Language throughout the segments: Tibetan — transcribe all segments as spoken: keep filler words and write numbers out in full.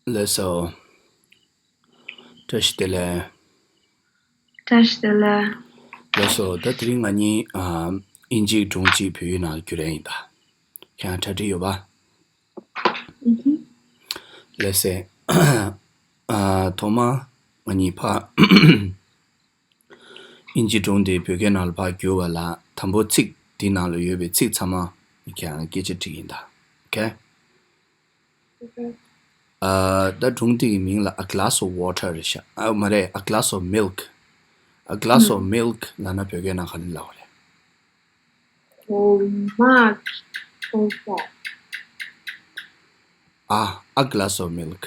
ལགས་སོ། བཀྲ་ཤིས་བདེ་ལེགས། བཀྲ་ཤིས་བདེ་ལེགས། ལགས་སོ། ད་དེ་རིང་ང་གཉིས་ཨ་དབྱིན་ཇིའི་སྒྲུང་གཅིག་བོད་ཡིག་ནང་ལ་བསྒྱུར་ཡ་ཡིན་ད། ཁྱེད་རང་གྲ་སྒྲིག་ཡོད་པ། ཨུ་ཧུ། ལགས་སེ། ཨ་ཐོག་མར་ང་གཉིས་ཕར་དབྱིན་ཇིའི་སྒྲུང་དེ་བོད་སྐད་ནང་ལ་ཕར་བསྒྱུར་བ་ལ། དང་པོ་ཚིག་དེའི་ནང་ལ་ཡོད་པའི་ཚིག་ཚང་མ་ཁྱེད་རང་སྐད་ཆ་དྲིས་ཡིན་ད། ཨོ་ཁེ། ཨ་ད་སྒྲུང་དེ་གི་མིང་ལ་A glass of water རེད་ཤག་ཨ་མ་རེད། A glass of milk. A glass of milk ལབ་ན་བོད་སྐད་ནང་ག་རེ་ལབ་པ་རེད། འོ་མ་གི་ཕོར་པ། ཨ། A glass of milk.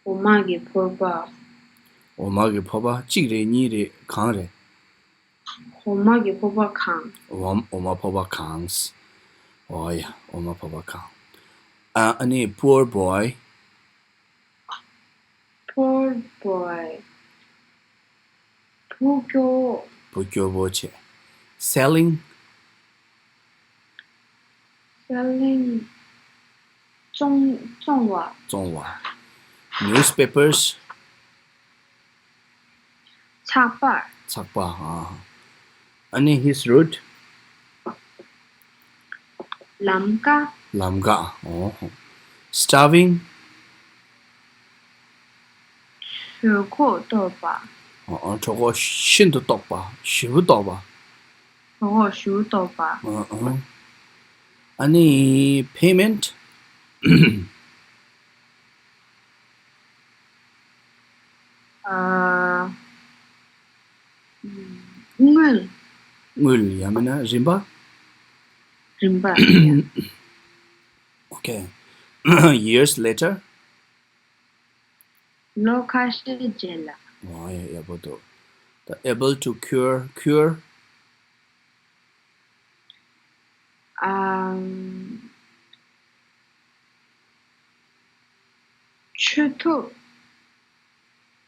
འོ་མ་གི་ཕོར་པ། འོ་མ་གི་ཕོར་པ་གཅིག་རེད། གཉིས་རེད། གང་རེད། འོ་མ་གི་ཕོར་པ་གང་། འོ་འོ་མ་ཕོར་པ་གང་། ཨོ་ཡ། འོ་མ་ཕོར་པ་གང་། ཨ་ཨ་ནི་poor boy. Poor boy. བུ་སྐྱོ་བོ། བུ་སྐྱོ་བོ་བྱས། Selling. Selling. བཙོང་བཙོང་བ། བཙོང་བ། Newspapers. ཚགས་པར། ཚགས་པར། ཨ་ཨ་ནི་his route. ལམ་ཀ། ལམ་ཀ། ཨོ། Starving. ཞོད་ཁོག་ལྟོགས་པ། ཨོ་ཨོ། ཞོད་ཁོག་ཤིན་ཏུ་ལྟོགས་པ། ཞེ་པོ་ལྟོགས་པ། ཞོད་ཁོག་ཞེ་པོ་ལྟོགས་པ། ཨོ་ཨོ། ཨ་ནི་payment. ཨ། དངུལ། དངུལ་ཡང་མིན་ན་རིན་པ། རིན་པ། Okay. Years later. ལོ་ཁ་ཤས་རྗེས་ལ། ཨོ་ཡ། ཡག་པོ་འདུག་ད་able to cure. Cure. ཨམ། བཅོས་ཐུབ།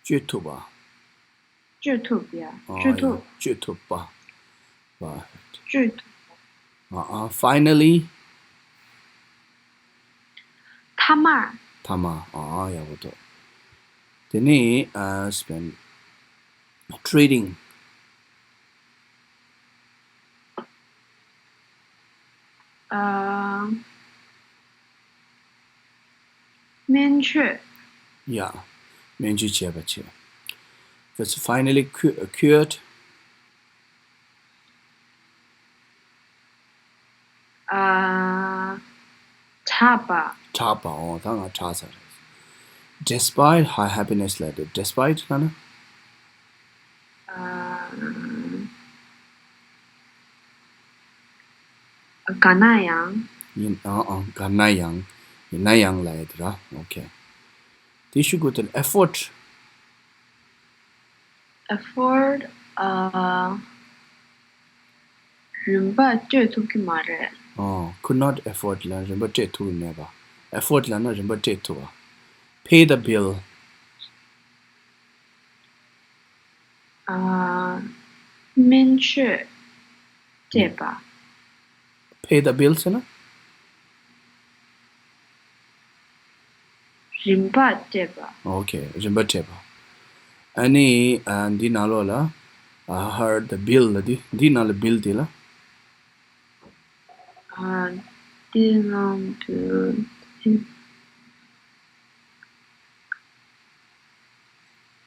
བཅོས་ཐུབ་པ། བཅོས་ཐུབ་ཡ། ཨ་བཅོས་ཡ། ཐུབ། བཅོས་ཐུབ་པ། བ། བཅོས་ཐུབ་པ། ཨ་ཨ། Finally. མཐའ་མར། མཐའ་མ། ཨ་ཡག་པོ་འདུག་དེ་ནས་ཨ་spend. Trading. ཨ། སྨན་བཅོས། Yeah. སྨན་བཅོས་བྱས་པ་བྱས། That's finally cu- cured. ཨ། དྲག་པ། དྲག་པ། ཨོ་ད་ང་དྲག་ཚར་རེད། Despite her happiness ལབ་དུས་despite ལབ་ན། ཨ། ག་ན་ཡང་། ཡིན། ཨང་ཨང་། ག་ན་ཡང་། ཡིན་ན་ཡང་ལབ་ཡ་དེ་ར། ཨོ་ཁེ། དེ་ཤུ་གུ་དེ་effort. Effort. ཨ། རིན་པ་སྤྲོད་ཐུབ་ཀྱི་མ་རེད། ཨོ། Could not afford ལབ་ན་རིན་པ་སྤྲད་ཐུབ་ཀྱི་མེད་པ། Afford ལབ་ན་རིན་པ་སྤྲད་ཐུབ་པ། Pay the bill. ཨ། སྨན་བཅོས་སྤྲད་པ། Pay the bill ཟེར་ན། རིན་པ་སྤྲད་པ། ཨོ་ཁེ། རིན་པ་སྤྲད་པ། ཨ་ནི་ཨ་འདི་ནང་ལོགས་ལ་ཨ་her the bill ལབ་དུས་འདི་ནང་ལ་bill དེ་ལ། ཨ། འདི་ནང་དུ།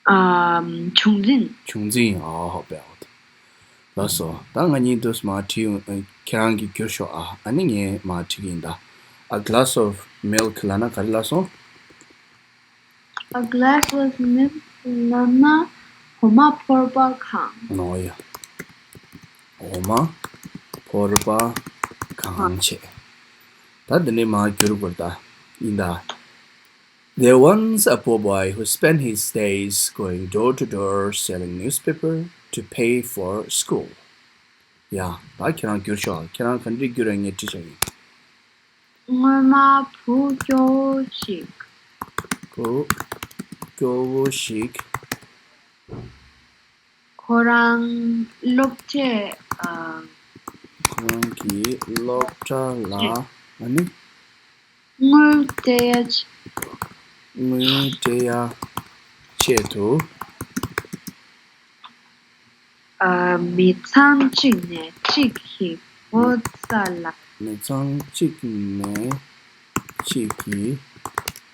ཨམ། བྱུང་འཛིན། བྱུང་འཛིན། ཨོ་ཧོ། དཔེ་ཡག་པོ་འདུག་ལགས་སོ། ད་ང་གཉིས་འདུག་མར་བྲིས་ཡོང་། ཁྱེད་རང་གིས་བསྒྱུར་ཤོག་ཨ། ཨ་ནི་ངས་མར་བྲིས་ཀྱི་ཡིན་ད། A glass of milk ལབ་ན་ག་རེ་ལབ་སོང་། A glass of milk ལབ་ན་འོ་མ་ཕོར་པ་གང་། ཨོ་ཡ། འོ་མ་ཕོར་པ་གང་བྱས། ད་འདི་ནས་མར་བསྒྱུར་དགོས་ད། ཡིན་ད། There once a poor boy who spent his days going door to door selling newspaper to pay for school. ཡ། ད་ཁྱེད་རང་བསྒྱུར་ཤོག་ཁྱེད་རང་ག་འདྲས་བསྒྱུར་ཡ་ངས་བྲིས་བཞག་ཡིན། སྔོན་མ་བུ་སྐྱོ་བོ་ཞིག་བུ་སྐྱོ་བོ་ཞིག་ཁོ་རང་སློབ་གྲྭའི་ཨ། ཁོ་རང་གི་སློབ་གྲྭ་ལ་ ཨ་ནི། དངུལ་སྤྲད་ཡ་ཆེད། དངུལ་སྤྲད་ཡ་ཆེད་དུ། ཨ། མི་ཚང་གཅིག་ནས་གཅིག་གི་སྒོ་རྩ་ལ། མི་ཚང་གཅིག་ནས་གཅིག་གི་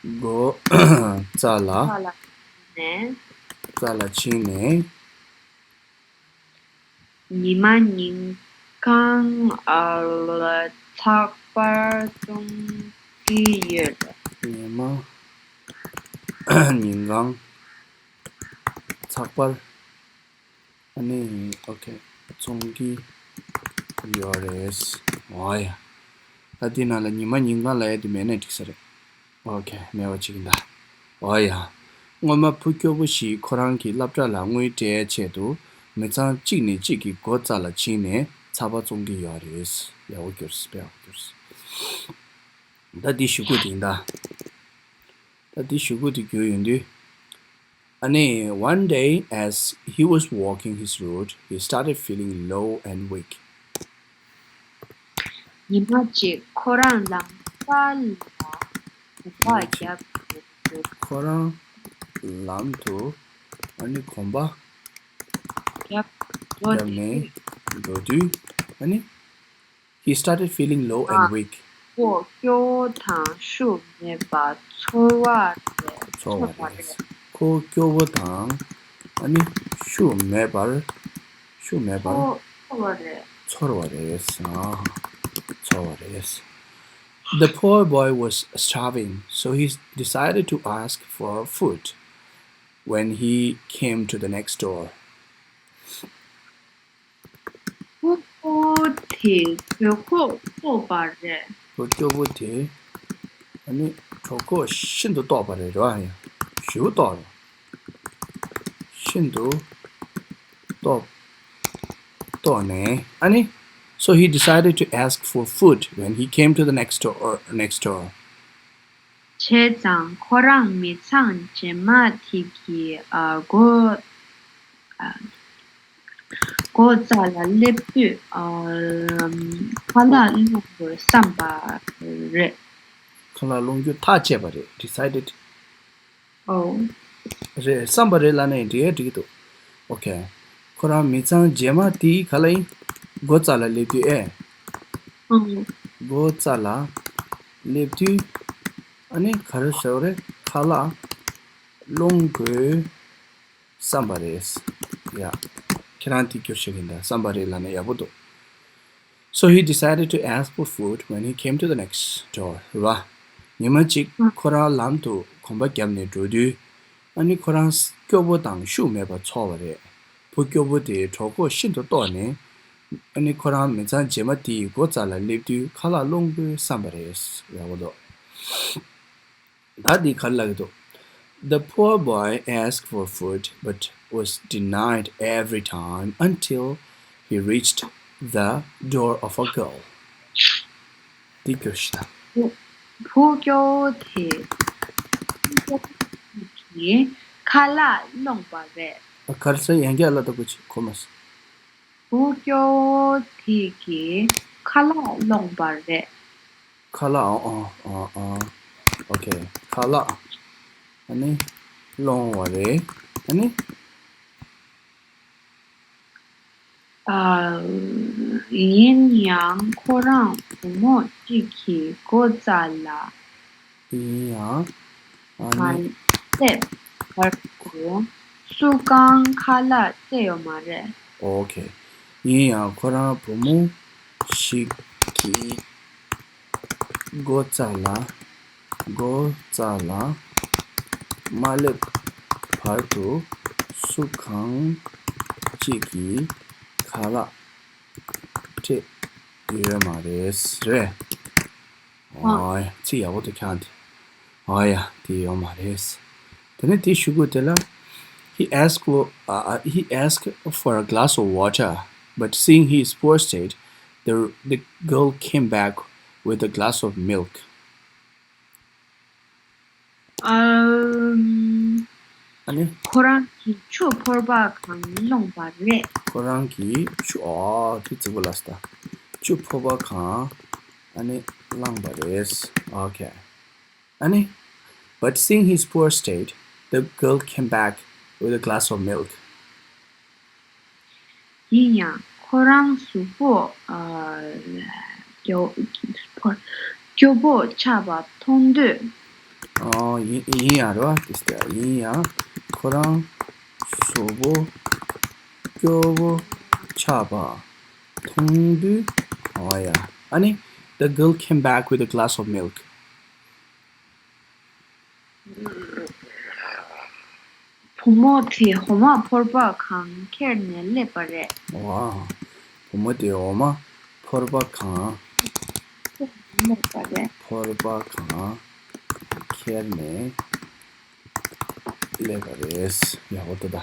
སྒོ་རྩ་ལ། རྩ་ལ་ཕྱིན་ནས། རྩ་ལ་ཕྱིན་ནས། ཉི་མ་ཉིན་གང་ཨ་ལ་ཚགས་པར་བཙོང་གི་ཡོད་རེད། ཉི་མ་ཉིན་གང་ཚགས་པར། ཨ་ནི་ཨོ་ཁེ། བཙོང་གི་ཡོད་རེད། ཨོ་ཡ། ད་འདི་ནང་ལ་ཉི་མ་ཉིན་གང་ལབ་ཡ་དེ་མེད་ན་འགྲིག་ས་རེད། ཨོ་ཁེ། མེད་པ་བྱེད་ཀྱིན་གདའ། ཨོ་ཡ། སྔོན་མ་བུ་སྐྱོ་པོ་ཞིག་ཁོ་རང་གི་སློབ་གྲྭ་ལ་དངུལ་སྤྲད་ཡའི་ཆེད་དུ་མི་ཚང་གཅིག་ནས་གཅིག་གི་སྒོ་རྩ་ལ་ཕྱིན་ནས་ཚགས་པར་བཙོང་གི་ཡོད་རེད། ཡག་པོ་གྱུར། དཔེ་ཡག་པོ་གྱུར། ད་འདི་གཞུག་གུ་དེ་ཡིན་ད། ད་འདི་གཞུག་གུ་དེ་གྱུར་ཡོང་དུས། ཨ་ནི། One day, as he was walking his route, he started feeling low and weak. ཉི་མ་གཅིག་ཁོ་རང་ལམ་ཁ་ལ་གོམ་པ་རྒྱབ་ཀྱི་འདུག་ཁོ་རང་ལམ་དུ་ཨ་ནི་གོམ་པ་རྒྱབ་འགྲོ་བརྒྱབ་ནས་འགྲོ་དུས། ཨ་ནི། He started feeling low and weak. ཁོ་སྐྱོ་བོ་དང་ཤུགས་མེད་པར་ཚོར་བ་རེད། ཚོར་བ་རེད། ཁོ་སྐྱོ་བོ་དང་ཨ་ནི་ཤུགས་མེད་པར། ཤུགས་མེད་པར། ཁོ་ཚོར་བ་རེད། ཚོར་བ་རེད། ཨ། ཚོར་བ་རེད། The poor boy was starving, so he decided to ask for food when he came to the next door. བུ་སྐྱོ་བོ་དེ་གྲོད་ཁོག་ལྟོགས་པ་རེད། བུ་སྐྱོ་བོ་དེ་ཨ་ནི་གྲོད་ཁོག་ཤིན་ཏུ་ལྟོགས་པ་རེད། རེད་བ། ཡ། ཞེ་པོ་ལྟོགས་རེད། ཤིན་ཏུ་ལྟོགས། ལྟོགས་ནས་ཨ་ནི། So he decided to ask for food when he came to the next door, next door. བྱས་ཙང་ཁོ་རང་མི་ཚང་རྗེས་མ་དེ་གི་ཨ་སྒོ་ཨ་སྒོ་རྩ་ལ་སླེབས་དུས་ཨ་ཁ་ལག་སློང་དགོས་བསམ་པ་རེད། ཁ་ལག་སློང་རྒྱུ་ཐག་བཅད་པ་རེད། Decided. ཨོ། རེད། བསམ་པ་རེད་ལབ་ན་ཡང་འགྲིག་ཡ་འགྲིག་གི་འདུག་ཨོ་ཁེ། ཁོ་རང་མི་ཚང་རྗེས་མ་དེ་ག་ལ་ཡིན། སྒོ་རྩ་ལ་སླེབས་དུས་ཨེ། ཨོ། སྒོ་རྩ་ལ་སླེབས་དུས་ཨ་ནི་ག་རེ་ཟེར་བ་རེད། ཁ་ལག་སློང་དགོས་བསམ་པ་རེད། ཡ། ཁྱེད་རང་དེ་སྐྱོར་བཤད་ཀྱིན་གདའ། བསམ་པ་རེད་ལབ་ན་ཡག་པོ་འདུག So he decided to ask for food when he came to the next door. རེད་བ། ཉི་མ་གཅིག་ཁོ་རང་ལམ་དུ་གོམ་པ་བརྒྱབ་ནས་འགྲོ་དུས། ཨ་ནི་ཁོ་རང་སྐྱོ་པོ་དང་ཤུགས་མེད་པར་ཚོར་བ་རེད། བུ་སྐྱོ་པོ་དེ་གྲོད་ཁོག་ཤིན་ཏུ་ལྟོགས་ནས། ཨ་ནི་ཁོ་རང་མི་ཚང་རྗེས་མ་དེའི་སྒོ་རྩ་ལ་སླེབས་དུས་ཁ་ལག་སློང་དགོས་བསམ་པ་རེད། ཡག་པོ་འདུག་ད་འདི་ག་རེ་ལབ་ཀྱི་འདུག The poor boy asked for food but was denied every time until he reached the door of a girl. འདི་སྐྱོར་ཞིག་དང་། བུ་སྐྱོ་བོ་དེ་གིས་ཁ་ལག་སློང་བ་རེད། ག་རེ་ཟེར། ཡང་བསྐྱར་ལབ་དང་པོ་ཅིག་གོ་མ་སོང་། བུ་སྐྱོ་བོ་དེ་གིས་ཁ་ལག་སློང་བ་རེད། ཁ་ལག་ཨ་ཨ་ཨ་ཨ། ཨོ་ཁེ། ཁ་ལག་ཨ་ནི་སློང་བ་རེད། ཨ་ནི། ཨ། ཡིན་ཡང་ཁོ་རང་བུ་མོ་གཅིག་གི་སྒོ་རྩ་ལ། ཡིན་ཡང་། ཨ་ནི། མ་སླེབས་བར་དུ་སུ་གང་ཁ་ལག་སྤྲད་ཡོད་མ་རེད། ཨོ་ཁེ། ཡིན་ཡང་ཁོ་རང་བུ་མོ་ཞིག་གི་སྒོ་རྩ་ལ། སྒོ་རྩ་ལ་མ་སླེབས་བར་དུ་སུ་གང་གཅིག་གིས་ཁ་ལག་སྤྲད་ཡོད་མ་རེད། རེད། ཨོ་ཡ། ཚིག་ཡག་པོ་འདུག་ཁྱེད་རང་དེ། ཨོ་ཡ། དེ་ཡོད་མ་རེད། དེ་ནས་དེ་གཞུག་གུ་དེ་ལ། He asked for, uh, he asked for a glass of water, but seeing his poor state, the, the girl came back with a glass of milk. ཨམ། ཨ་ནི། ཁོ་རང་གིས་ཆུ་ཕོར་པ་གང་སློང་བ་རེད། ཁོ་རང་གིས་ཆུ། ཨོ། དེ་རྫིག་པོ་ལབ་སོང་ད། ཆུ་ཕོར་པ་གང་ ཨ་ནི་བླངས་པ་རེད། Okay. ཨ་ནི། But seeing his poor state, the girl came back with a glass of milk. ཡིན་ཡང་ཁོ་རང་གཟུགས་པོ་ཨ་སྐྱོ་སྐྱོ་པོ་ཆགས་པ་མཐོང་དུས། ཨོ་ཡིན་ཡིན་ཡང་རེད་བ། དེ་ཡིན་ཡང་ཁོ་རང་གཟུགས་པོ་སྐྱོ་པོ་ཆགས་པ་མཐོང་དུས། ཨོ་ཡ། ཨ་ནི། The girl came back with a glass of milk. བུ་མོ་དེ་འོ་མ་ཕོར་པ་གང་ཁྱེར་ནས་སླེབས་པ་རེད། ཝའོ། བུ་མོ་དེ་འོ་མ་ཕོར་པ་གང་སླེབས་པ་རེད། ཕོར་པ་གང་ཁྱེར་ནས་སླེབས་པ་རེད། ཡག་པོ་འདུག་ད།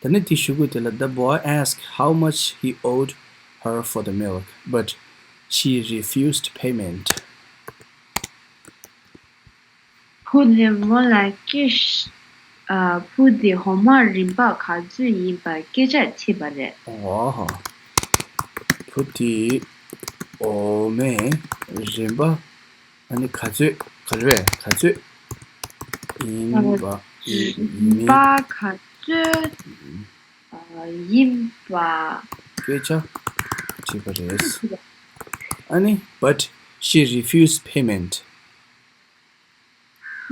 ད་ནི་དེ་གཞུག་གུ་དེ་ལ། The boy asked how much he owed her for the milk, but she refused payment. བུ་དེས་མོ་ལ་སྐད་ཨ་བུ་དེས་འོ་མ་རིན་པ་ག་ཚོད་ཡིན་པ་སྐད་ཆ་དྲིས་པ་རེད། ཨོ་ཧོ། བུ་དེས་འོ་མའི་རིན་པ་ཨ་ནི་ག་ཚོད་ག་རེ་བས་ག་ཚོད་ཡིན་པ་ཡིན་རིན་པ་ག་ཚོད་ཨ་ཡིན་པ་སྐད་ཆ་དྲིས་པ་རེད། ཨ་ནི་but she refused payment.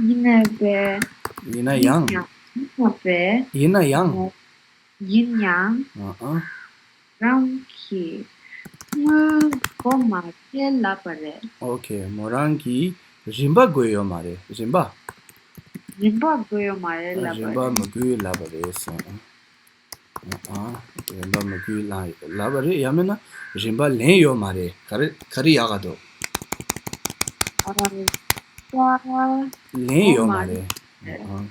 ཡིན་ནའི་པས། ཡིན་ན་ཡང་། ཡིན་ནའི་པས། ཡིན་ན་ཡང་། ཡིན་ཡང་། ཨ་ཨ། རང་གིས་དངུལ་དགོས་མ་རེད་ལབ་པ་རེད། ཨོ་ཁེ། མོ་རང་གིས་རིན་པ་དགོས་ཡོད་མ་རེད། རིན་པ། རིན་པ་དགོས་ཡོད་མ་རེད་ལབ་པ་རེད། རིན་པ་མི་དགོས་ལབ་པ་རེད་སོང་། ཨ། རིན་པ་མི་དགོས་ལ་ལབ་པ་རེད། ཡང་མིན་ན་རིན་པ་ལེན་ཡོད་མ་རེད། ག་རེ་ག་རེ་ཡག་ག་འདུག་ཨ། ལེན་ཡོད་མ་རེད། ཨ།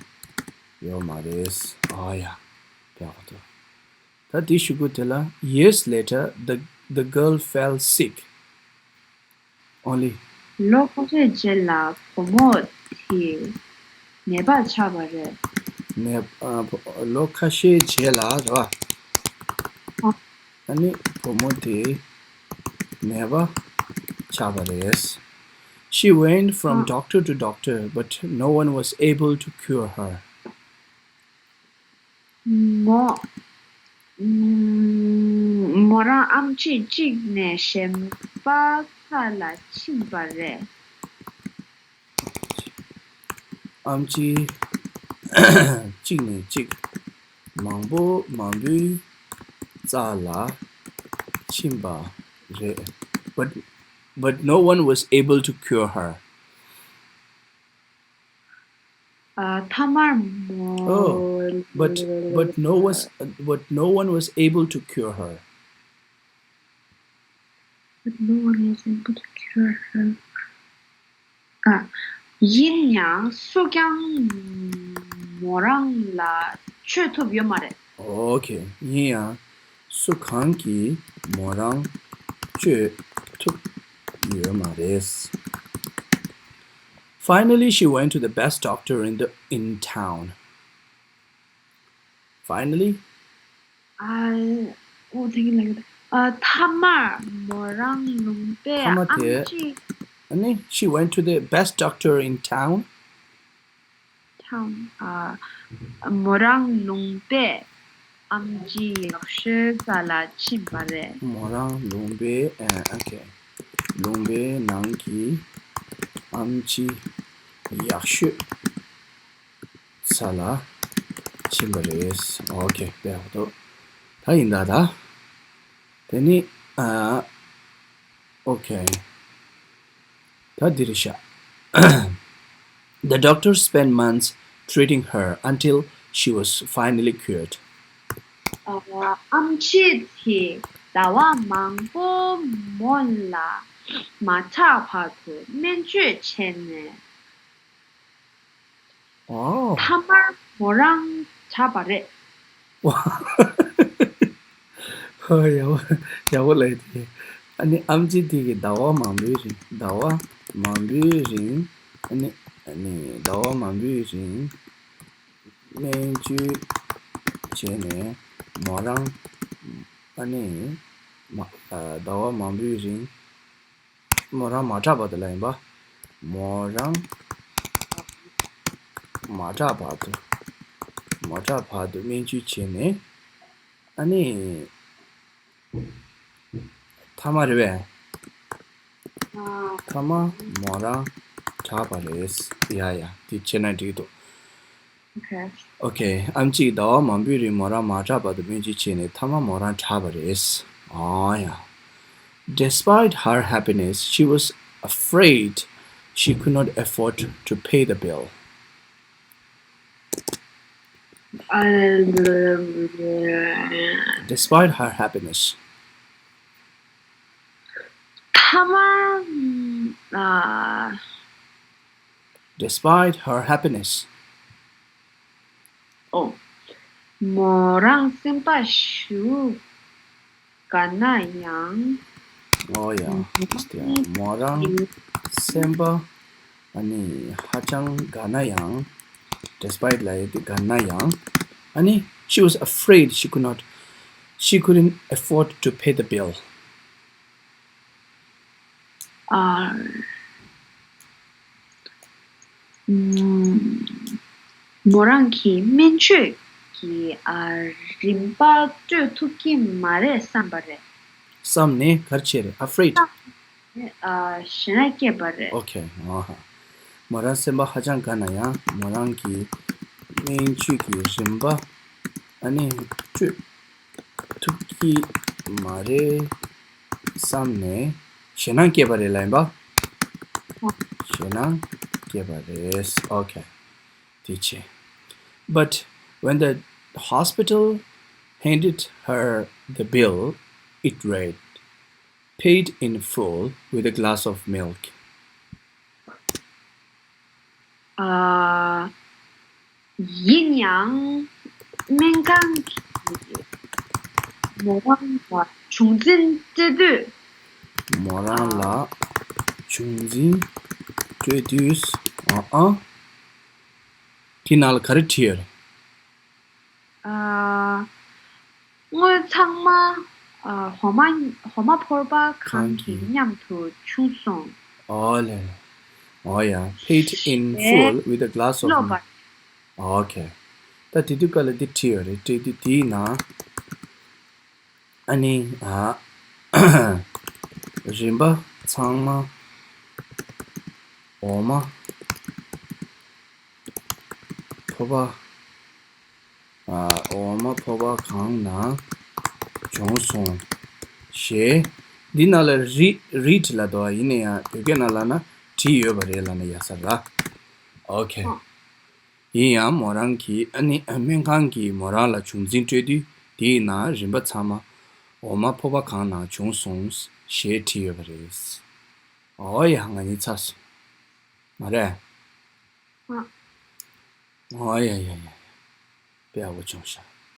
ཡོད་མ་རེད། ཨ་ཡ། ཡག་ག་འདུག་ད་དེ་གཞུག་གུ་དེ་ལ། Years later, the the girl fell sick. Only. ལོ་ཁ་ཤས་རྗེས་ལ་བུ་མོ་དེ་ནད་པ་ཆགས་པ་རེད། ནད་ཨ་ལོ་ཁ་ཤས་རྗེས་ལ་རེད་བ། ཨ་ནི་བུ་མོ་དེ་ནད་པ་ཆགས་པ་རེད། She went from doctor to doctor, but no one was able to cure her. མོ། མོ་རང་ཨམ་ཆི་གཅིག་ནས་གཞན་པ་ཚ་ལ་ཕྱིན་པ་རེད། ཨམ་ཆི་གཅིག་ནས་གཅིག་མང་པོ་མང་པོའི་རྩ་ལ་ཕྱིན་པ་རེད། But but no one was able to cure her. ཨ། ཐ་མར་མོ། Oh, but but no was but no one was able to cure her. But no one was able to cure her. ཨ། ཡིན་ཡང་སུ་ཀྱང་མོ་རང་ལ་བཅོས་ཐུབ་ཡོད་མ་རེད། Okay. ཡིན་ཡང་སུ་གང་གིས་མོ་རང་བཅོས་ཐུབ་ཡོད་མ་རེད། Finally, she went to the best doctor in the in town. Finally. ཨ། ཨོ་དེ་གི་ལ་གི་ཨ། ཐ་མར་མོ་རང་ལུང་པའི་ཐ་མ་དེ་ཨམ་ཆི། ཨ་ནི། She went to the best doctor in town. Town. ཨ། མོ་རང་ལུང་པའི་ཨམ་ཆི་ཡག་ཤོས་རྩ་ལ་ཕྱིན་པ་རེད། མོ་རང་ལུང་པའི་ཨ། Okay. ལུང་པའི་ནང་གི་ཨམ་ཆི་ཡག་ཤོས་རྩ་ལ་ཕྱིན་པ་རེད། Okay. དཔེ་ཡག་པོ་འདུག་ད་ཡིན་ད་ད། དེ་ནི་ཨ། Okay. ད་འདི་རེད་ཤག The doctor spent months treating her until she was finally cured. ཨ། ཨམ་ཆི་དེས་ཟླ་བ་མང་པོ་མོ་ལ་མ་ཆགས་བར་དུ་སྨན་བཅོས་བྱས་ནས། ཨོ། ཐ་མར་མོ་རང་ཆགས་པ་རེད། ཧོ། ཡག་པོ་ཡག་པོ་ལབ་དེ། ཨ་ནི་ཨམ་ཆི་དེ་གིས་ཟླ་བ་མང་པོའི་རིང་ཟླ་བ་མང་པོའི་རིང་ཨ་ནི་ཨ་ནི་ཟླ་བ་མང་པོའི་རིང་སྨན་བཅོས་བྱས་ནས་མོ་རང་ཨ་ནི་མ་ཨ་ཟླ་བ་མང་པོའི་རིང་ མོ་རང་མ་དྲག་བར་དུ་ལ་ཡིན་པ། མོ་རང་མ་དྲག་བར་དུ། མ་དྲག་བར་དུ་སྨན་བཅོས་བྱས་ནས། ཨ་ནི། མཐའ་མ་རེད་པས། མཐའ་མ་མོ་རང་དྲག་པ་རེད། ཡ་ཡ། དེ་བྱས་ན་འགྲིག་འདུག Okay. Okay. ཨམ་གཅིག་ཟླ་བ་མང་པོའི་རིང་མོ་རང་མ་དྲག་བར་དུ་སྨན་བཅོས་བྱས་ནས་མཐའ་མ་མོ་རང་དྲག་པ་རེད། ཨོ་ཡ། Despite her happiness, she was afraid she could not afford to pay the bill. Despite her happiness. 他妈，啊， Despite her happiness. ཨོ། མོ་རང་སེམས་པ་ཞེ་དྲག་དགའ་ན་ཡང་། ཨོ་ཡ། མོ་རང་སེམས་པ་ཨ་ནི་ཧ་ཅང་དགའ་ན་ཡང་། Despite ལབ་ཡས་དེ་དགའ་ན་ཡང་། ཨ་ནི། She was afraid she could not, she couldn't afford to pay the bill. ཨ། ཨུམ། མོ་རང་གིས་སྨན་བཅོས་ཀྱི་ཨ་རིན་པ་སྤྲོད་ཐུབ་ཀྱི་མ་རེད་བསམ་པ་རེད། བསམ་ནས་ག་རེ་བྱས་རེད། Afraid. ཨ། ཞེད་སྣང་སྐྱེས་པ་རེད། Okay. ཨ་ཧ། མོ་རང་སེམས་པ་ཧ་ཅང་དགའ་ན་ཡང་མོ་རང་གིས་སྨན་བཅོས་ཀྱི་རིན་པ་ཨ་ནི་སྤྲོད་ཐུབ་ཀྱི་མ་རེད་བསམ་ནས་ཞེད་སྣང་སྐྱེས་པ་རེད་ལབ་ཡིན་པ། ཞེད་སྣང་སྐྱེས་པ་རེད། Okay. དེ་བྱས། But when the hospital handed her the bill, it read, "Paid in full with a glass of milk." ཨ། ཡིན་ཡང་སྨན་ཁང་གིས་མོ་རང་ལ་བྱུང་འཛིན་སྤྲད་དུས། མོ་རང་ལ་བྱུང་འཛིན་སྤྲད་དུས། ཨ་ཨ། དེ་ནང་ལ་ག་རེ་བྲིས་ཡོད་རེད། ཨ། དངུལ་ཚང་མ། ཨ། འོ་མ། འོ་མ་ཕོར་པ་གང་གི་མཉམ་དུ་བྱུང་སོང་། ཨོ་ལེ་ལེ། ཨོ་ཡ། Paid in full with a glass of milk. Okay. ད་དེ་དུས་སྐབས་ལ་འདི་བྲིས་ཡོད་རེད། བྲིས་དུས་དེའི་ནང་ཨ་ནི། ཨ། རིན་པ་ཚང་མ་འོ་མ་ཕོར་པ། ཨ། འོ་མ་ཕོར་པ་གང་ནང་བྱུང་སོང་ཞེས། འདི་ནང་ལ་རི་རིད་ལབ་འདུག་ཡིན་ན་ཡང་བོད་སྐད་ནང་ལབ་ན་བྲིས་ཡོད་པ་རེད་ལབ་ན་ཡག་ས་རེད། Okay. ཡིན་ཡང་མོ་རང་གིས་ཨ་ནི་སྨན་ཁང་གིས་མོ་རང་ལ་བྱུང་འཛིན་སྤྲོད་དུས་དེའི་ནང་རིན་པ་ཚང་མ་འོ་མ་ཕོར་པ་གང་ནང་བྱུང་སོང་ཞེས་བྲིས་ཡོད་པ་རེད། ཨོ་ཡ། ང་གཉིས་ཚར་སོང་། མ་རེད། ཨ། ཨོ་ཡ་ཡ་ཡ། དཔེ་ཡག་པོ་བྱུང་ཤག